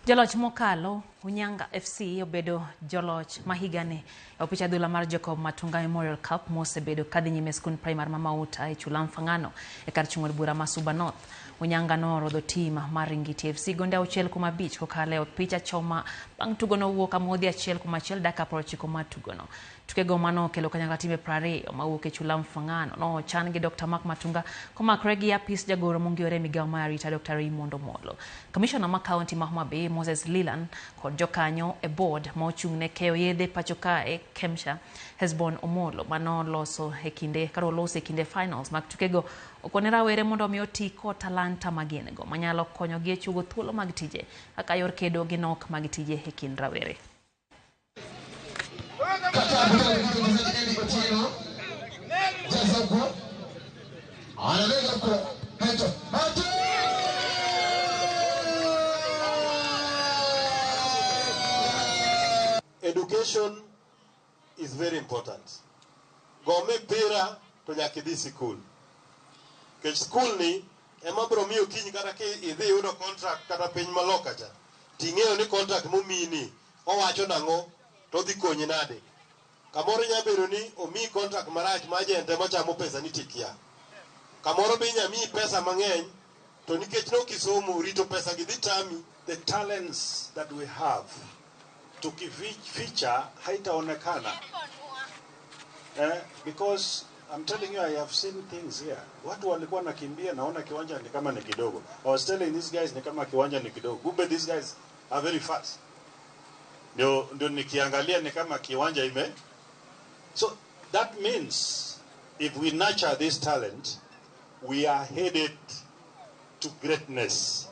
Joloch mokalo, Unyanga FC obedo joloch ma higani e opich adhula mar Jacob Matunga Memorial Cup mosebedo kadhi nyime e skund primar ma Mauta e chula Mfangano e kar chung' od bura ma Suba North. Unyanga norodho tim mar Ringiti FC gonde 6-5 kokalo e opich achoma bang' tugono wuok amodhi 1-1 dakika 90 mar tugono. Tukego mano okelo kanyakla timbe 20 mawuok e chula Mfangano nochan gi Dr. Mark Matunga komakre gi apis jagoro mongirore e migawo mar arita Dr. Raymond Omolo. Kamishona ma kaunti ma Homa Bay Moses Lilan kod jokanyo e board ma ochung' ne keyo yedhe pacho kae KEMSHA Hesbon Omolo manoloso e kinde kata oloso e kinde finals mag tukego okone rawere mondo omi oti kod talanta ma gin go manyalo konyogi e chugo thuolo mag tije kaka yor kedo gi nok mag tije e kind rawere. Education is very important. Go mipira to nyaka idhi sikul. Nikech skul ni ema biro miyo kiny kata ki idhi yudo contract kata piny maloka cha, ting'eyo ni contract momiyi ni owacho nang'o to odhi konyi nade. Kamoro inya bedo ni omiyi contract marach ma agent ema chamo pesa ni tikia. Kamoro be inya miyi pesa mang'eny to nikech nok isomo rito pesa gi dhi tami. The talents that we have tukificha haitaonekana, because I'm telling you, I have seen things here. Watu walikuwa nakimbia, naona kiwanja ni kama ni kidogo. I was telling these guys ni kama kiwanja ni kidogo. Kumbe these guys are very fast. Ndio nikiangalia ni kama kiwanja ime. So that means if we nurture this talent, we are headed to greatness.